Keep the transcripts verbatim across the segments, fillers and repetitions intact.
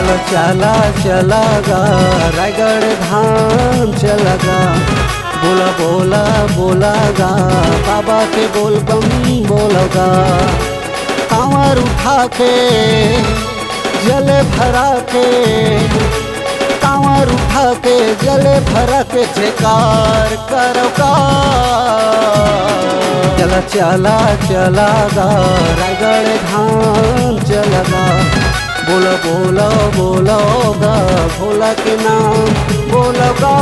चला चला गा, रायगढ़ धाम चला गा, बोला बोला बोला गा, बाबा के बोल बम बोला गा। कांवर उठा के जल भरा के, कांवर उठा के जल भरा के जयकार करो गा। चला चला चला गा, रायगढ़ धाम चला गा, बोला बोला बोला गा, भोला के नाम बोला गा।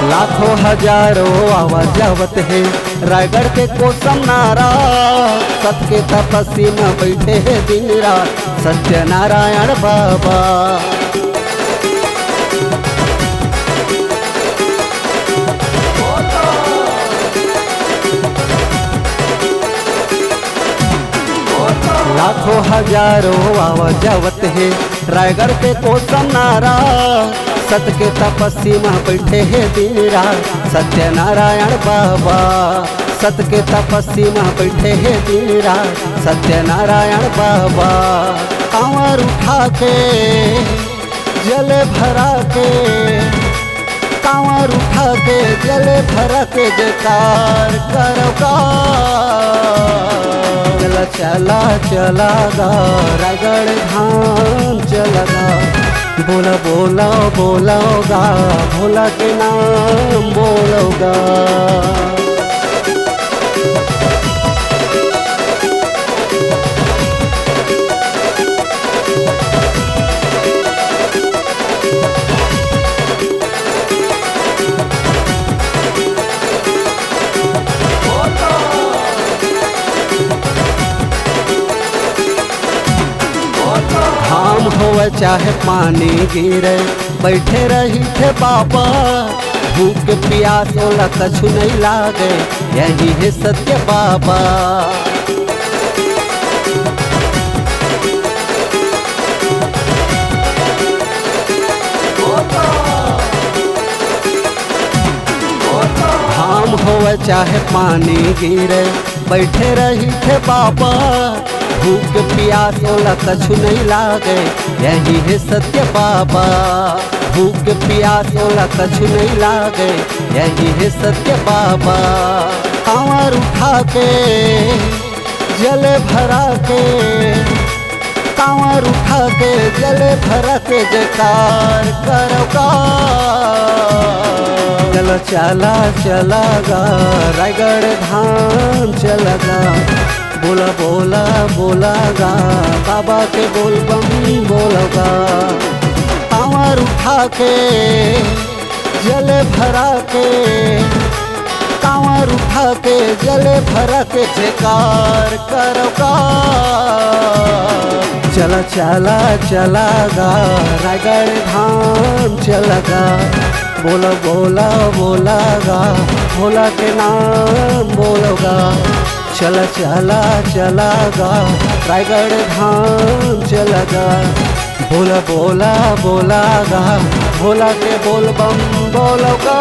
लाखों हजारों आवा जावत हे रायगढ़ के कोसम नारा, सत के तपस्या में बैठे हे दिन रात सत्यनारायण बाबा। लाखों हजारों आवा जावत हे रायगढ़ के कोसम नारा, सत के तपस्या में बैठे हे दिन रात सत्यनारायण बाबा। सत के तपस्या में बैठे हे दिन रात सत्यनारायण बाबा। कांवर उठा के जल भरा के, कांवर उठा के जल भरा के जयकार करो गा। चला चला चला गा, रायगढ़ धाम चला गा, बोला बोला बोला गा, भोला के नाम बोला गा। घाम होवे चाहे पानी गिरे, बैठे रहिथे बाबा। भूख पियास ओला कछु नहीं लागे, यही हे सत्य बाबा। घाम होवे चाहे पानी गिरे, बैठे रहिथे बाबा। भूख पियास ओला कछु नहीं लागे, यही हे सत्य बाबा। भूख पियास ओला कछु नहीं लागे, यही हे सत्य बाबा। कांवर उठा के जल भरा के, कांवर उठा के जल भरा के जयकार करो गा। चला चला चला गा, रायगढ़ धाम चला गा, बोला बोला बोला गा, बाबा के बोल बम बोला गा। कांवर उठा के जल भरा के, कांवर उठा के जल भरा के जयकार करो गा। चला चला चला गा, रायगढ़ धाम चला गा, बोला बोला बोला गा, भोला के नाम बोला गा। चला चला चला गा, रायगढ़ धाम चला गा, बोला बोला बोला गा, भोला के बोल बम बोला गा।